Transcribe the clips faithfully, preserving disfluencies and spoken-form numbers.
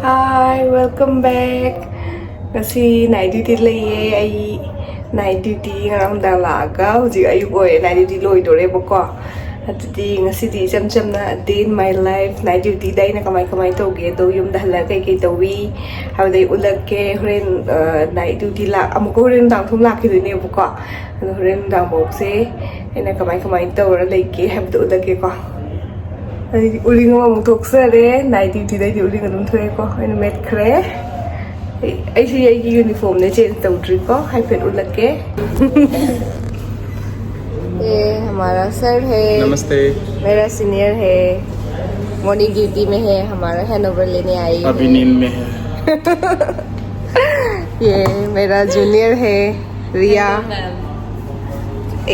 Hi, welcome back. ꯉꯁꯤ night duty ꯂꯩꯌꯦ꯫ ꯑꯩ night duty ꯉꯔꯥꯡ ꯅꯨꯡꯗꯥꯡ ꯂꯥꯛꯑꯒ ꯍꯧꯖꯤꯛ ꯑꯌꯨꯛ ꯑꯣꯏꯔꯦ, night duty ꯂꯣꯏꯗꯣꯔꯦꯕꯀꯣ꯫ ꯑꯗꯨꯗꯤ ꯉꯁꯤꯗꯤ ꯏꯆꯝ ꯆꯝꯅ day in my life, night duty ꯗ ꯑꯩꯅ ꯀꯃꯥꯏ ꯀꯃꯥꯏ ꯇꯧꯒꯦ ꯑꯗꯣ, ꯌꯨꯝꯗ ꯍꯜꯂꯒ ꯀꯩꯀꯩ ꯇꯧꯏ ꯍꯥꯏꯕꯗꯣ ꯑꯩ ꯎꯠꯂꯛꯀꯦ꯫ ꯍꯣꯔꯦꯟ night duty ꯂꯥꯛ ꯑꯃꯨꯛꯀ ꯍꯣꯔꯦꯟ ꯅꯨꯡꯗꯥꯡ ꯊꯨꯝ ꯂꯥꯛꯈꯤꯗꯣꯏꯅꯦꯕꯀꯣ꯫ ꯑꯗꯣ ꯍꯣꯔꯦꯟ ꯅꯨꯡꯗꯥꯡꯐꯥꯎꯁꯦ ꯑꯩꯅ ꯀꯃꯥꯏ ꯀꯃꯥꯏꯅ ꯇꯧꯔ ꯂꯩꯒꯦ ꯍꯥꯏꯕꯗꯣ ꯎꯠꯂꯛꯀꯦꯀꯣ꯫ ꯑꯩꯗꯤ ꯎꯔꯤꯡ ꯑꯃꯃꯨꯛ ꯊꯣꯛꯆꯔꯦ꯫ Night duty ꯗꯩꯗꯤ ꯎꯔꯤꯡ ꯑꯗꯨꯝ ꯊꯣꯛꯑꯦꯀꯣ꯫ ꯑꯩꯅ ꯃꯦꯠꯈ꯭ꯔꯦ꯫ ꯑꯩ- ꯑꯩꯁꯤ ꯑꯩꯒꯤ uniform ꯅꯦ, change ꯇꯧꯗ꯭ꯔꯤꯀꯣ꯫ ꯍꯥꯏꯐꯦꯠ ꯎꯠꯂꯛꯀꯦ꯫ ये हमारा सर है। नमस्ते। मेरा senior है, morning duty में है, हमारा handover लेने आई है। अभी नींद में है। ये मेरा junior है, रिया।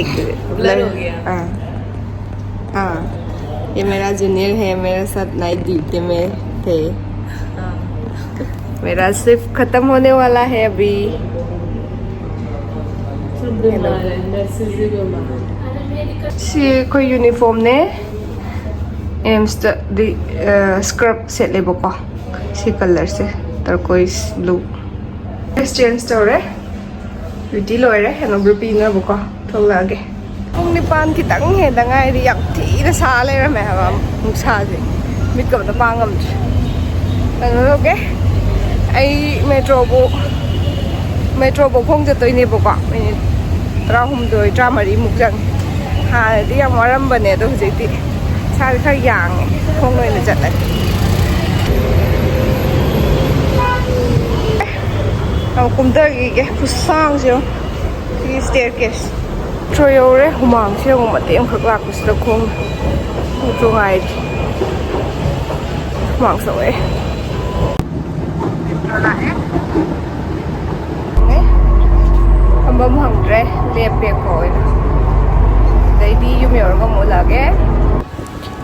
एक blur हो गया। हाँ। हाँ, ये मेरा junior है, मेरे साथ night duty में थे। मेरा shift खत्म होने वाला है अभी। सब बीमार है, nurses भी बीमार है। ꯁꯤ ꯑꯩꯈꯣꯏ uniform ꯅꯦ꯫ ꯑꯦꯝꯁꯇꯗꯤ scrub ꯁꯦꯠꯂꯦꯕꯀꯣ꯫ ꯁꯤ colour ꯁꯦ, turquoise blue꯫ Dress change ꯇꯧꯔꯦ꯫ Duty ꯂꯣꯏꯔꯦ, handover ꯄꯤꯅꯕꯀꯣ꯫ ꯊꯣꯛꯂꯛꯑꯒꯦ꯫ ꯄꯨꯡ ꯅꯤꯄꯥꯟ ꯈꯤꯇꯪ ꯍꯦꯟꯗ ꯉꯥꯏꯔꯤ꯫ ꯌꯥꯝ ꯊꯤꯅ ꯁꯥ ꯂꯩꯔꯝꯃꯦ ꯍꯥꯏꯕ ꯅꯨꯡꯁꯥꯁꯦ꯫ ꯃꯤꯠꯀ ꯑꯝꯇ ꯄꯥꯡ ꯉꯝꯗ꯭ꯔꯦ꯫ ꯀꯩꯅꯣ ꯇꯧꯒꯦ, ꯑꯩ metro ꯕꯨ, metro ꯕꯨ ꯈꯣꯡ ꯆꯠꯇꯣꯏꯅꯦꯕꯀꯣ꯫ Minute ꯇꯔꯥꯍꯨꯝꯗꯣꯏ, ꯇꯔꯥꯃꯔꯤꯃꯨꯛ ꯆꯪꯉꯦ꯫ ꯍꯥꯟꯅꯗꯤ ꯌꯥꯝ ꯋꯥꯔꯝꯕꯅꯦ, ꯑꯗꯣ ꯍꯧꯖꯤꯛꯇꯤ ꯏꯁꯥꯁꯦ ꯈꯔ ꯌꯥꯡꯉꯦ, ꯈꯣꯡꯅ ꯑꯣꯏꯅ ꯆꯠꯂꯅꯤ꯫ ꯑꯃꯨꯛ ꯀꯨꯝꯊꯈꯤꯒꯦ꯫ ꯈꯨꯁꯥꯡꯁꯦ ꯌꯦꯡꯉꯨ꯫ ꯁꯤꯒꯤ staircase꯫ Metro ꯌꯧꯔꯦ꯫ ꯍꯨꯃꯥꯡꯁꯦ ꯌꯦꯡꯉꯨ, ꯃꯇꯦꯛ ꯑꯃꯈꯛ ꯂꯥꯛꯄꯁꯤꯗ ꯈꯣꯡꯅ꯫ Metro ꯉꯥꯏꯔꯤ꯫ ꯍꯨꯃꯥꯡ ꯁꯧꯋꯦ꯫ Metro ꯂꯥꯛꯑꯦ꯫ ꯐꯝꯐꯝ ꯐꯪꯗ꯭ꯔꯦ꯫ ꯂꯦꯞꯄꯦꯀꯣ ꯑꯣꯏꯅ꯫ ꯑꯗꯩꯗꯤ ꯌꯨꯝ ꯌꯧꯔꯒ ꯑꯃꯨꯛ ꯎꯠꯂꯛꯑꯒꯦ꯫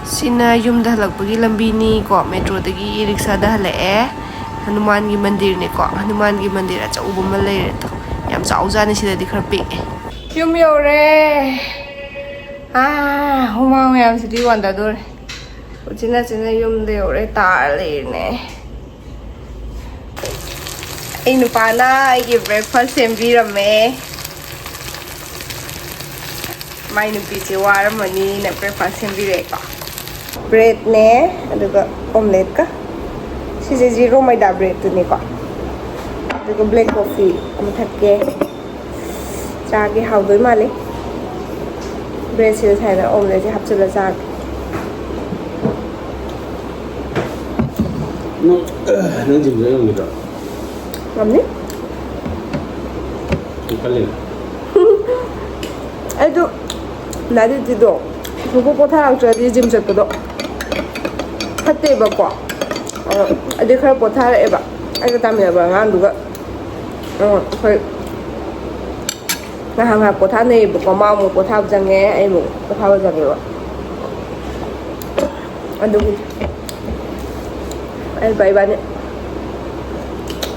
ꯁꯤꯅ ꯌꯨꯝꯗ ꯍꯜꯂꯛꯄꯒꯤ ꯂꯝꯕꯤꯅꯤꯀꯣ꯫ Metro ꯗꯒꯤ ꯔꯤꯛꯁꯥꯗ ꯍꯜꯂꯛꯑꯦ꯫ ꯍꯅꯨꯃꯥꯟꯒꯤ ꯃꯟꯗꯤꯔꯅꯤꯀꯣ꯫ ꯍꯅꯨꯃꯥꯟꯒꯤ ꯃꯟꯗꯤꯔ ꯑꯆꯧꯕ ꯑꯃ ꯂꯩꯔꯦ꯫ ꯌꯥꯝ ꯆꯥꯎꯖꯥꯠꯅꯤ, ꯁꯤꯗꯗꯤ ꯈꯔ ꯄꯤꯛꯑꯦ꯫ ꯌꯨꯝ ꯌꯧꯔꯦ꯫ ꯑꯥ, ꯍꯨꯃꯥꯡ ꯃꯌꯥꯝꯁꯤꯗꯤ ꯋꯥꯟꯊꯗꯣꯔꯦ꯫ ꯎꯆꯤꯟ ꯅꯥꯆꯤꯟꯅ ꯌꯨꯝꯗ ꯌꯧꯔꯦ꯫ ꯇꯥꯔ ꯂꯩꯔꯤꯅꯦ꯫ ꯑꯩ ꯅꯨꯄꯥꯅ ꯑꯩꯒꯤ breakfast ꯁꯦꯝꯕꯤꯔꯝꯃꯦ꯫ ꯃꯥꯏ ꯅꯨꯄꯤꯁꯦ ꯋꯥꯔꯝꯃꯅꯤꯅ breakfast ꯁꯦꯝꯕꯤꯔꯛꯑꯦꯀꯣ꯫ Breadꯅꯦ, ꯑꯗꯨꯒ omelette ꯀ꯫ ꯁꯤꯁꯦ zero ꯃꯣꯏꯗꯥ breadꯇꯨꯅꯤꯀꯣ꯫ ꯑꯗꯨꯒ black coffee ꯑꯃ ꯊꯛꯀꯦ꯫ ꯆꯥꯒꯦ, ꯍꯥꯎꯗꯣꯏ ꯃꯥꯜꯂꯦ꯫ Breadꯁꯤꯗ ꯁꯨꯃꯥꯏꯅ omelette ꯁꯦ ꯍꯥꯞꯆꯤꯜꯂ ꯆꯥꯒꯦ꯫ ꯅꯪ, ꯅꯪ ꯖꯤꯝ ꯆꯠ ꯉꯝꯒꯗ꯭ꯔꯣ? ꯉꯝꯅꯤ꯫ ꯀꯜꯂꯤꯅ꯫ ꯑꯩꯗꯣ ꯂꯥꯏꯔꯤꯛꯇꯤꯗꯣ ꯁꯨꯡꯄꯣ ꯄꯣꯊꯥꯔꯛꯇ꯭ꯔꯗꯤ ꯖꯤꯝ ꯆꯠꯄꯗꯣ ꯐꯠꯇꯦꯕꯀꯣ꯫ ꯑꯗꯣ ꯑꯩꯗꯤ ꯈꯔ ꯄꯣꯊꯥꯔꯛꯑꯦꯕ, ꯑꯩꯒ ꯇꯥꯃꯤꯟꯅꯕ ꯑꯉꯥꯡꯗꯨꯒ꯫ ꯑ, ꯑꯩꯈꯣꯏ ꯉꯥꯏꯍꯥꯛ ꯉꯥꯏꯍꯥꯛ ꯄꯣꯊꯥꯅꯩꯌꯦꯕꯀꯣ꯫ ꯃꯥ ꯑꯃꯨꯛ ꯄꯣꯊꯥꯕ ꯆꯪꯉꯦ, ꯑꯩ ꯑꯃꯨꯛ ꯄꯣꯊꯥꯕ ꯆꯪꯉꯦꯕ꯫ ꯑꯗꯨꯒꯤ ꯑꯩ ꯏꯕꯥꯅꯤ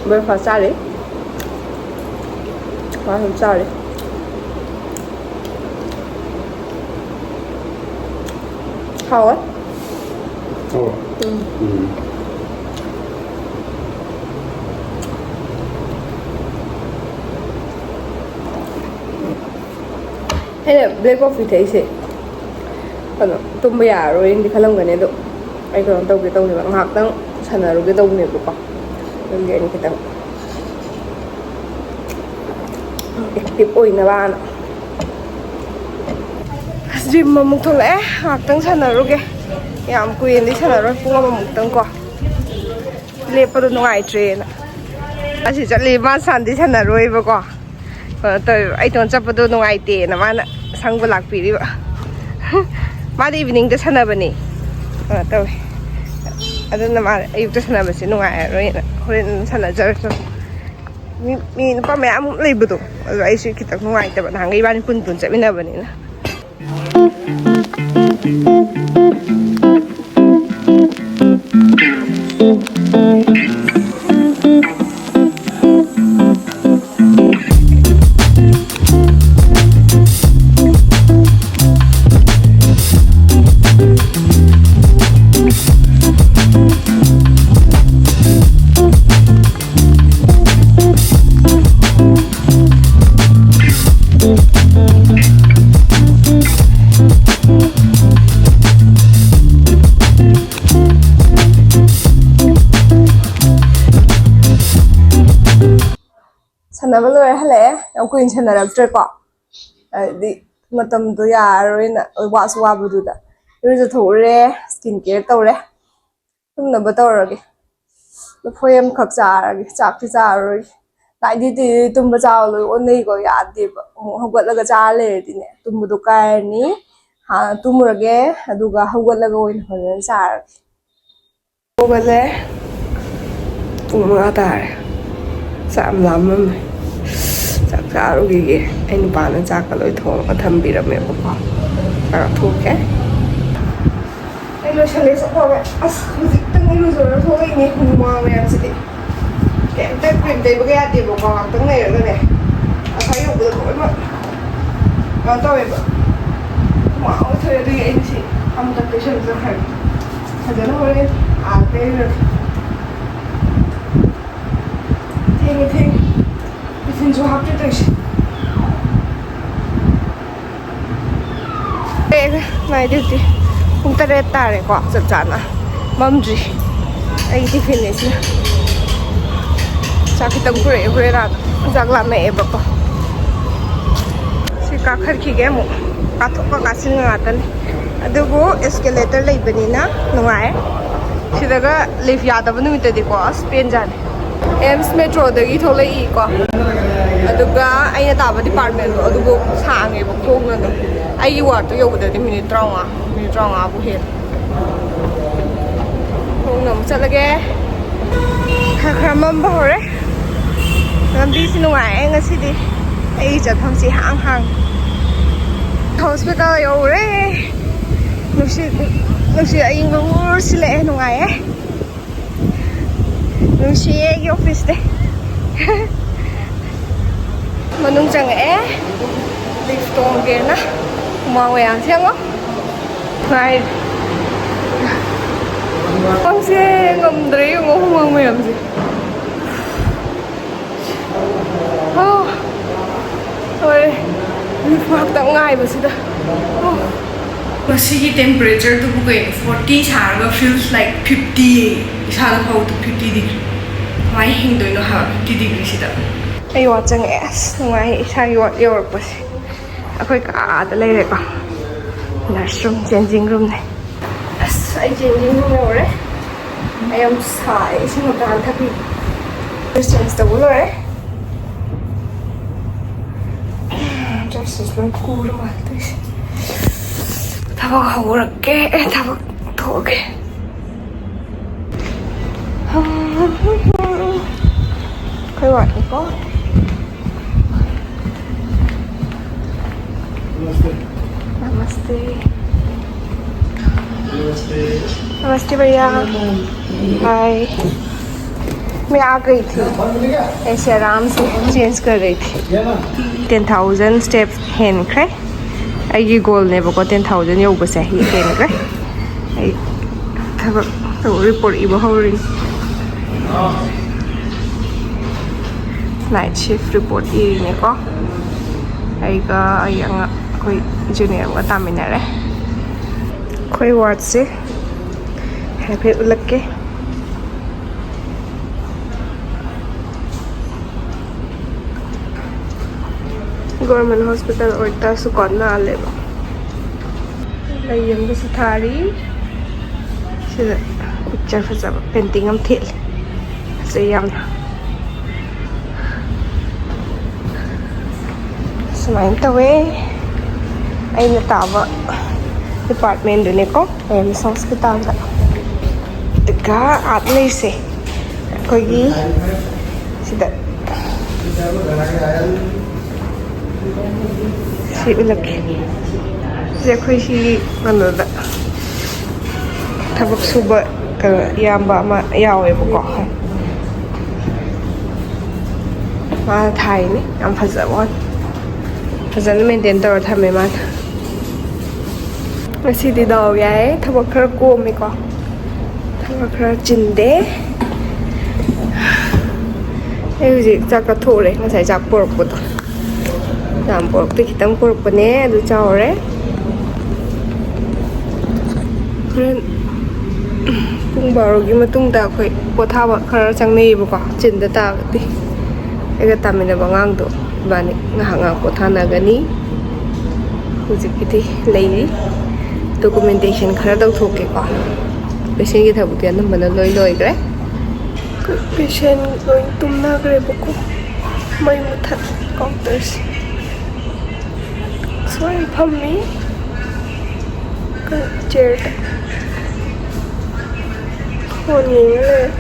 breakfast ꯆꯥꯔꯤ꯫ ꯃꯥꯁꯨ ꯆꯥꯔꯤ꯫ ꯍꯥꯎꯋꯦ꯫ ꯍꯥꯎꯋꯦ꯫ ꯎꯝ꯫ ꯎꯝ꯫ ꯑꯩꯅ black coffee ꯊꯛꯏꯁꯦ ꯀꯩꯅꯣ, ꯇꯨꯝꯕ ꯌꯥꯔꯔꯣꯏꯅꯗꯤ ꯈꯜꯂꯝꯒꯅꯤ, ꯑꯗꯣ ꯑꯩ ꯀꯩꯅꯣ ꯇꯧꯒꯦ ꯇꯧꯅꯦꯕ, ꯉꯥꯏꯍꯥꯛꯇꯪ ꯁꯥꯟꯅꯔꯨꯒꯦ ꯇꯧꯕꯅꯦꯕꯀꯣ꯫ ꯑꯗꯨꯒꯤ ꯑꯩꯅ ꯈꯤꯇꯪ active ꯑꯣꯏꯅꯕꯅ꯫ ꯖꯤꯝ ꯑꯃꯨꯛ ꯊꯣꯛꯂꯛꯑꯦ, ꯉꯥꯏꯍꯥꯛꯇꯪ ꯁꯥꯟꯅꯔꯨꯒꯦ꯫ ꯌꯥꯝ ꯀꯨꯏꯅꯗꯤ ꯁꯥꯟꯅꯔꯣꯏ, ꯄꯨꯡ ꯑꯃꯃꯨꯛꯇꯪ ꯀꯣ꯫ ꯂꯦꯞꯄꯗꯣ ꯅꯨꯡꯉꯥꯏꯇ꯭ꯔꯦꯅ꯫ ꯑꯁꯤ ꯆꯠꯂꯤ, ꯃꯥ ꯁꯥꯟꯗꯤ ꯁꯥꯟꯅꯔꯣꯏꯕꯀꯣ꯫ ꯀꯩꯅꯣ ꯇꯧꯋꯦꯕ, ꯑꯩ ꯏꯇꯣꯟ ꯆꯠꯄꯗꯣ ꯅꯨꯡꯉꯥꯏꯇꯦꯅ ꯃꯥꯅ ꯁꯪꯕ ꯂꯥꯛꯄꯤꯔꯤꯕ꯫ ꯃꯥꯗꯤ eveningꯗ ꯁꯥꯟꯅꯕꯅꯤ꯫ ꯀꯩꯅꯣ ꯇꯧꯋꯦ꯫ ꯑꯗꯨꯅ ꯃꯥ ꯑꯌꯨꯛꯇ ꯁꯥꯟꯅꯕꯁꯦ ꯅꯨꯡꯉꯥꯏꯔꯔꯣꯏꯅ ꯍꯣꯔꯦꯟ ꯁꯥꯟꯅꯖꯔꯁꯨ꯫ ꯃꯤ, ꯃꯤ ꯅꯨꯄꯥ ꯃꯌꯥꯝ ꯂꯩꯕꯗꯣ, ꯑꯗꯣ ꯑꯩꯁꯨ ꯈꯤꯇꯪ ꯅꯨꯡꯉꯥꯏꯇꯕ, ꯅꯍꯥꯟꯒꯩ ꯏꯕꯥꯅꯤ ꯄꯨꯟ ꯄꯨꯟ ꯆꯠꯃꯤꯟꯅꯕꯅꯤꯅ꯫ ꯁꯥꯟꯅꯕ ꯂꯣꯏꯔ ꯍꯜꯂꯛꯑꯦ꯫ ꯌꯥꯝ ꯀꯨꯏꯅ ꯁꯥꯟꯅꯔꯛꯇ꯭ꯔꯦꯀꯣ, ꯍꯥꯏꯗꯤ ꯃꯇꯝꯗꯣ ꯌꯥꯔꯔꯣꯏꯅ, ꯋꯥꯁꯨ ꯋꯥꯕꯗꯨꯗ꯫ ꯏꯔꯨꯖꯊꯣꯛꯎꯔꯦ, skin care ꯇꯧꯔꯦ, ꯇꯨꯝꯅꯕ ꯇꯧꯔꯒꯦ꯫ ꯂꯐꯣꯏ ꯑꯃꯈꯛ ꯆꯥꯔꯒꯦ, ꯆꯥꯛꯇꯤ ꯆꯥꯔꯔꯣꯏꯒꯦ꯫ ꯅꯥꯏꯠ ꯗ꯭ꯌꯨꯇꯤꯗꯤ ꯇꯨꯝꯕ ꯆꯥꯕ ꯂꯣꯏ ꯑꯣꯟꯅꯩꯀꯣ, ꯌꯥꯗꯦꯕ꯫ ꯑꯃꯨꯛ ꯍꯧꯒꯠꯂꯒ ꯆꯥꯔ ꯂꯩꯔꯗꯤꯅꯦ, ꯇꯨꯝꯕꯗꯣ ꯀꯥꯏꯔꯅꯤ꯫ ꯍꯥꯟꯅ ꯇꯨꯝꯃꯨꯔꯒꯦ, ꯑꯗꯨꯒ ꯍꯧꯒꯠꯂꯒ ꯑꯣꯏꯅ ꯐꯖꯅ ꯆꯥꯔꯒꯦ꯫ ꯍꯧꯒꯠꯂꯦ꯫ ꯄꯨꯡ ꯃꯉꯥ ꯇꯥꯔꯦ꯫ ꯆꯥꯛ ꯌꯥꯝ ꯂꯥꯝꯃꯝꯃꯦ꯫ ꯆꯥꯛ ꯆꯥꯔꯨꯈꯤꯒꯦ꯫ ꯑꯩ ꯅꯨꯄꯥꯅ ꯆꯥꯛꯀ ꯂꯣꯏ ꯊꯣꯡꯉꯒ ꯊꯝꯕꯤꯔꯝꯃꯦꯕꯀꯣ꯫ ꯆꯥꯛ ꯊꯣꯛꯀꯦ꯫ ꯑꯩ ꯂꯣꯏꯁꯜꯂꯦ, ꯆꯠꯊꯣꯛꯑꯒꯦ꯫ ꯑꯁ, ꯍꯧꯖꯤꯛꯇꯪ ꯏꯔꯨꯖꯔ ꯊꯣꯛꯂꯛꯏꯅꯦ, ꯍꯨꯃꯥꯡ ꯃꯌꯥꯝꯁꯤꯗꯤ꯫ ꯀꯩꯝꯇ cream ꯇꯩꯕꯒ ꯌꯥꯗꯦꯕꯀꯣ, ꯉꯥꯛꯇꯪ ꯂꯩꯔꯒꯅꯦ꯫ ꯉꯁꯥꯏ ꯌꯧꯕꯗ ꯂꯣꯏꯅꯃꯛ ꯀꯩꯅꯣ ꯇꯧꯋꯦꯕ꯫ ꯍꯨꯃꯥꯡ ꯂꯣꯏ ꯊꯣꯛꯑꯦ, ꯑꯗꯨꯒꯤ ꯑꯩ ꯉꯁꯤ ꯑꯃꯨꯛꯇꯪ ꯇꯩꯁꯜꯂ ꯆꯠꯈ꯭ꯔꯒꯦ꯫ ꯐꯖꯅ ꯍꯣꯔꯦꯟ ꯑꯥ ꯇꯩꯔꯨꯔꯒꯦ꯫ ꯊꯦꯡꯉꯦ, ꯊꯦꯡꯉꯦ꯫ Tiffin ꯁꯨ ꯍꯥꯞꯇ꯭ꯔꯤ ꯇꯧꯔꯤꯁꯦ꯫ ꯑꯦ, night duty꯫ ꯄꯨꯡ ꯇꯔꯦꯠ ꯇꯥꯔꯦꯀꯣ, ꯆꯞ ꯆꯥꯅ꯫ ꯃꯝꯗ꯭ꯔꯤ꯫ ꯑꯩ tiffin ꯅꯦ ꯁꯤꯅ꯫ ꯆꯥꯛ ꯈꯤꯇꯪ ꯄꯨꯔꯛꯑꯦ, ꯍꯣꯔꯦꯟ ꯑꯥꯗ ꯆꯥꯛ ꯂꯥꯝꯃꯛꯑꯦꯕꯀꯣ꯫ ꯁꯤ ꯀꯥꯈꯠꯈꯤꯒꯦ ꯑꯃꯨꯛ꯫ ꯀꯥꯊꯣꯛꯀ ꯀꯥꯁꯤꯟꯒ ꯉꯥꯛꯇꯅꯤ꯫ ꯑꯗꯨꯕꯨ escalator ꯂꯩꯕꯅꯤꯅ ꯅꯨꯡꯉꯥꯏ꯫ ꯁꯤꯗꯒ lift ꯌꯥꯗꯕ ꯅꯨꯃꯤꯠꯇꯗꯤꯀꯣ, ꯑꯁ, ꯄꯦꯟꯖꯥꯅꯤ꯫ ꯑꯦꯝꯁ ꯃꯦꯇ꯭ꯔꯣꯗꯒꯤ ꯊꯣꯛꯂꯛꯏꯀꯣ꯫ ꯑꯗꯨꯒ ꯑꯩꯅ ꯇꯥꯕ department ꯇꯣ ꯑꯗꯨꯕꯨ ꯁꯥꯡꯉꯦꯕ ꯈꯣꯡꯅ ꯑꯗꯨꯝ꯫ ꯑꯩꯒꯤ ward ꯇꯣ ꯌꯧꯕꯗꯗꯤ minute ꯇꯔꯥꯃꯉꯥ, minute ꯇꯔꯥꯃꯉꯥꯕꯨ ꯍꯦꯜꯂꯦ꯫ ꯈꯣꯡꯅ ꯑꯃꯨꯛ ꯆꯠꯂꯒꯦ꯫ ꯈꯔ ꯈꯔ ꯃꯝꯕ ꯍꯧꯔꯦ꯫ ꯂꯝꯕꯤꯁꯤ ꯅꯨꯡꯉꯥꯏꯌꯦ ꯉꯁꯤꯗꯤ꯫ ꯑꯩ ꯆꯠꯐꯝꯁꯤ ꯍꯥꯡ ꯍꯥꯡ꯫ Hospital ꯌꯧꯔꯦ꯫ ꯅꯨꯡꯁꯤꯠ, ꯅꯨꯡꯁꯤꯠ ꯑꯏꯪꯕ ꯎꯔ ꯁꯤꯜꯂꯛꯑꯦ, ꯅꯨꯡꯉꯥꯏꯌꯦ꯫ ꯅꯨꯡꯁꯤꯌꯦ ꯑꯩꯒꯤ office ꯇꯤ꯫ ꯃꯅꯨꯡ ꯆꯪꯉꯛꯑꯦ꯫ Lift ꯇꯣꯡꯒꯦꯅ꯫ ꯍꯨꯃꯥꯡ ꯃꯌꯥꯝꯁꯦ ꯌꯦꯡꯉꯣ꯫ ꯉꯥꯏ-, ꯈ꯭ꯋꯥꯡꯁꯦ ꯉꯝꯗ꯭ꯔꯦ ꯌꯦꯡꯉꯣ, ꯍꯨꯃꯥꯡ ꯃꯌꯥꯝꯁꯦ꯫ ꯑꯣ, ꯂꯣꯏꯔꯦ꯫ Lift ꯉꯥꯛꯇꯪ ꯉꯥꯏꯕꯁꯤꯗ꯫ ꯑꯣ꯫ ꯃꯁꯤꯒꯤ temperature ꯗꯨꯕꯨ ꯀꯩꯅꯣ? Forty ꯁꯥꯔꯒ feels like fifty꯫ ꯏꯁꯥꯗ ꯐꯥꯎꯕꯗ fifty degree꯫ ꯀꯃꯥꯏꯅ ꯍꯤꯡꯗꯣꯏꯅꯣ ꯍꯥꯏꯕ fifty degree ꯁꯤꯗ? ꯑꯩ ꯋꯥꯠ ꯆꯪꯉꯛꯑꯦ꯫ ꯑꯁ, ꯅꯨꯡꯉꯥꯏ ꯏꯁꯥꯒꯤ ꯋꯥꯠ ꯌꯧꯔꯛꯄꯁꯦ꯫ ꯑꯩꯈꯣꯏ ꯀꯥꯗ ꯂꯩꯔꯦꯀꯣ꯫ Nurse room, changing roomꯅꯦ꯫ ꯑꯁ, ꯑꯩ changing room ꯌꯧꯔꯦ꯫ ꯑꯩ ꯌꯥꯝ ꯁꯥꯏ꯫ ꯏꯁꯤꯡ ꯑꯝꯇ ꯍꯥꯟꯅ ꯊꯛꯈꯤꯒꯦ꯫ Dress change ꯇꯧꯕ ꯂꯣꯏꯔꯦ꯫ Dress change ꯂꯣꯏ ꯀꯨꯔ ꯃꯥꯜꯂꯦ ꯇꯧꯔꯤꯁꯦ꯫ ꯊꯕꯛ ꯍꯧꯔꯛꯀꯦ꯫ ꯑꯦ, ꯊꯕꯛ ꯊꯣꯛꯑꯒꯦ꯫ ꯑꯩꯈꯣꯏ ꯋꯥꯠꯅꯤꯀꯣ꯫ नमस्ते। नमस्ते। नमस्ते भैया। हाय। मैं आ गई थी, ऐसे आराम से change कर रही थी। Ten thousand step ꯍꯦꯟꯈ꯭ꯔꯦ꯫ ꯑꯩꯒꯤ goalꯅꯦꯕꯀꯣ, ten thousand ꯌꯧꯕꯁꯦ ꯍꯦꯟꯈ꯭ꯔꯦ꯫ ꯑꯩ ꯊꯕꯛ report ꯏꯕ ꯍꯧꯔꯤꯅꯤ꯫ Night shift report ꯏꯔꯤꯅꯦꯀꯣ꯫ ꯑꯩꯒ ꯑꯩ ꯑꯉꯥꯡ, ꯑꯩꯈꯣꯏ junior ꯑꯃꯒ ꯇꯥꯃꯤꯟꯅꯔꯦ꯫ ꯑꯩꯈꯣꯏ wardꯁꯦ ꯍꯥꯏꯐꯦꯠ ꯎꯠꯂꯛꯀꯦ꯫ Government hospital ꯑꯣꯏꯇꯥꯔꯁꯨꯀꯣ, ꯅꯥꯜꯂꯦꯕ꯫ ꯂꯩ ꯑꯃꯒꯁꯨ ꯊꯥꯔꯤ꯫ ꯁꯤꯗ picture ꯐꯖꯕ painting ꯑꯃ ꯊꯦꯠꯂꯤ꯫ ꯐꯖꯩ ꯌꯥꯝꯅ꯫ ꯁꯨꯃꯥꯏꯅ ꯇꯧꯋꯦ꯫ ꯑꯩꯅ ꯇꯥꯕ departmentꯗꯨꯅꯦꯀꯣ, AIIMS hospitalꯗ꯫ ꯑꯗꯨꯒ ꯑꯥꯗ ꯂꯩꯁꯦ ꯑꯩꯈꯣꯏꯒꯤ ꯁꯤꯗ ꯁꯤ ꯎꯠꯂꯛꯀꯦ꯫ ꯁꯤ ꯑꯩꯈꯣꯏ ꯁꯤꯒꯤ ꯀꯩꯅꯣꯗ ꯊꯕꯛ ꯁꯨꯕ ꯀꯩꯅꯣ ꯏꯌꯥꯝꯕ ꯑꯃ ꯌꯥꯎꯋꯦꯕꯀꯣ꯫ ꯃꯥꯅ ꯊꯥꯏꯅꯤ꯫ ꯌꯥꯝ ꯐꯖꯕ ꯋꯥꯅꯤ꯫ ꯐꯖꯅ maintain ꯇꯧꯔ ꯊꯝꯃꯦ ꯃꯥꯅ꯫ ꯉꯁꯤꯗꯤ ꯗꯥꯎ ꯌꯥꯏꯌꯦ, ꯊꯕꯛ ꯈꯔ ꯀꯣꯝꯃꯦꯀꯣ꯫ ꯊꯕꯛ ꯈꯔ ꯆꯤꯟꯗꯦ꯫ ꯑꯩ ꯍꯧꯖꯤꯛ ꯆꯥꯛ ꯆꯥꯊꯣꯛꯎꯔꯦ, ꯉꯁꯥꯏ ꯆꯥꯛ ꯄꯨꯔꯛꯄꯗꯣ꯫ ꯌꯥꯝ ꯄꯨꯔꯛꯇꯦ, ꯈꯤꯇꯪ ꯄꯨꯔꯛꯄꯅꯦ, ꯑꯗꯨ ꯆꯥꯎꯔꯦ꯫ ꯍꯣꯔꯦꯟ ꯄꯨꯡ ꯕꯥꯔꯣꯒꯤ ꯃꯇꯨꯡꯗ ꯑꯩꯈꯣꯏ ꯄꯣꯊꯥꯕ ꯈꯔ ꯆꯪꯅꯩꯌꯦꯕꯀꯣ, ꯆꯤꯟꯗ ꯇꯥꯔꯒꯗꯤ꯫ ꯑꯩꯒ ꯇꯥꯃꯤꯟꯅꯕ ꯑꯉꯥꯡꯗꯣ, ꯏꯕꯥꯅꯤ ꯉꯥꯏꯍꯥꯛ ꯉꯥꯏꯍꯥꯛ ꯄꯣꯊꯥꯅꯒꯅꯤ꯫ ꯍꯧꯖꯤꯛꯀꯤꯗꯤ ꯂꯩꯔꯤ꯫ ꯗꯣꯀꯨꯃꯦꯟꯇꯦꯁꯟ ꯈꯔ ꯇꯧꯊꯣꯛꯀꯦꯀꯣ꯫ ꯄꯦꯁꯦꯟꯒꯤ ꯊꯕꯛꯇꯤ ꯑꯅꯝꯕꯅ ꯂꯣꯏ ꯂꯣꯏꯈ꯭ꯔꯦ꯫ ꯄꯦꯁꯦꯟ ꯂꯣꯏ ꯇꯨꯝꯅꯈ꯭ꯔꯦꯕꯀꯣ꯫ ꯃꯩ ꯃꯨꯊꯠꯂꯦ ꯀꯥꯎꯟꯇꯔꯁꯦ꯫ ꯁꯨꯃꯥꯏꯅ ꯐꯝꯃꯤ꯫ ꯆꯤꯌꯔꯗ ꯐꯣꯟ ꯌꯦꯡꯉ ꯂꯩꯔꯦ꯫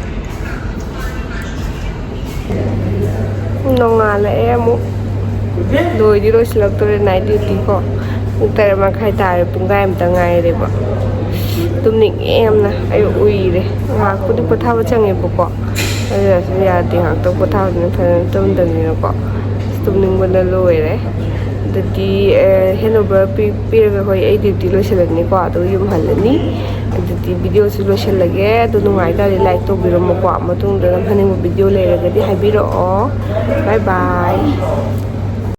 ꯅꯣꯡꯉꯥꯜꯂꯛꯑꯦ ꯑꯃꯨꯛ꯫ ꯂꯣꯏꯗꯤ ꯂꯣꯏꯁꯤꯜꯂꯛꯇꯣꯔꯦ ꯅꯥꯏꯠ ꯗ꯭ꯌꯨꯇꯤ ꯀꯣ꯫ ꯄꯨꯡ ꯇꯔꯦꯠ ꯃꯈꯥꯏ ꯇꯥꯔꯦ, ꯄꯨꯡꯈꯥꯏ ꯑꯃꯇ ꯉꯥꯏꯔꯦꯕ꯫ ꯇꯨꯝꯅꯤꯡꯉꯦ ꯌꯥꯝꯅ, ꯑꯩ ꯎꯏꯔꯦ꯫ ꯉꯥꯏꯍꯥꯛꯄꯨꯗꯤ ꯄꯣꯊꯥꯕ ꯆꯪꯉꯦꯕꯀꯣ, ꯑꯗꯨꯗꯁꯨ ꯌꯥꯗꯦ, ꯉꯥꯏꯍꯥꯛꯇꯪ ꯄꯣꯊꯥꯕꯗꯨꯅ ꯐꯖꯅ ꯇꯨꯝꯗꯕꯅꯤꯅꯀꯣ꯫ ꯑꯁ, ꯇꯨꯝꯅꯤꯡꯕꯅ ꯂꯣꯏꯔꯦ꯫ ꯑꯗꯨꯗꯤ, ꯑꯦ, handover ꯄꯤ-, ꯄꯤꯔꯒ ꯍꯣꯏ ꯑꯩ ꯗ꯭ꯌꯨꯇꯤ ꯂꯣꯏꯁꯤꯜꯂꯅꯤꯀꯣ, ꯑꯗꯨꯒ ꯌꯨꯝ ꯍꯜꯂꯅꯤ꯫ ꯑꯗꯨꯗꯤ ꯚꯤꯗꯤꯑꯣꯁꯤ ꯂꯣꯏꯁꯤꯜꯂꯒꯦ꯫ ꯑꯗꯨ ꯅꯨꯡꯉꯥꯏꯇꯥꯔꯗꯤ ꯂꯥꯏꯛ ꯇꯧꯕꯤꯔꯝꯃꯣꯀꯣ꯫ ꯃꯇꯨꯡꯗ ꯅꯝꯍꯟꯅꯤꯡꯕ ꯚꯤꯗꯤꯑꯣ ꯂꯩꯔꯒꯗꯤ ꯍꯥꯏꯕꯤꯔꯛꯑꯣ꯫ ꯕꯥꯏ ꯕꯥꯏ꯫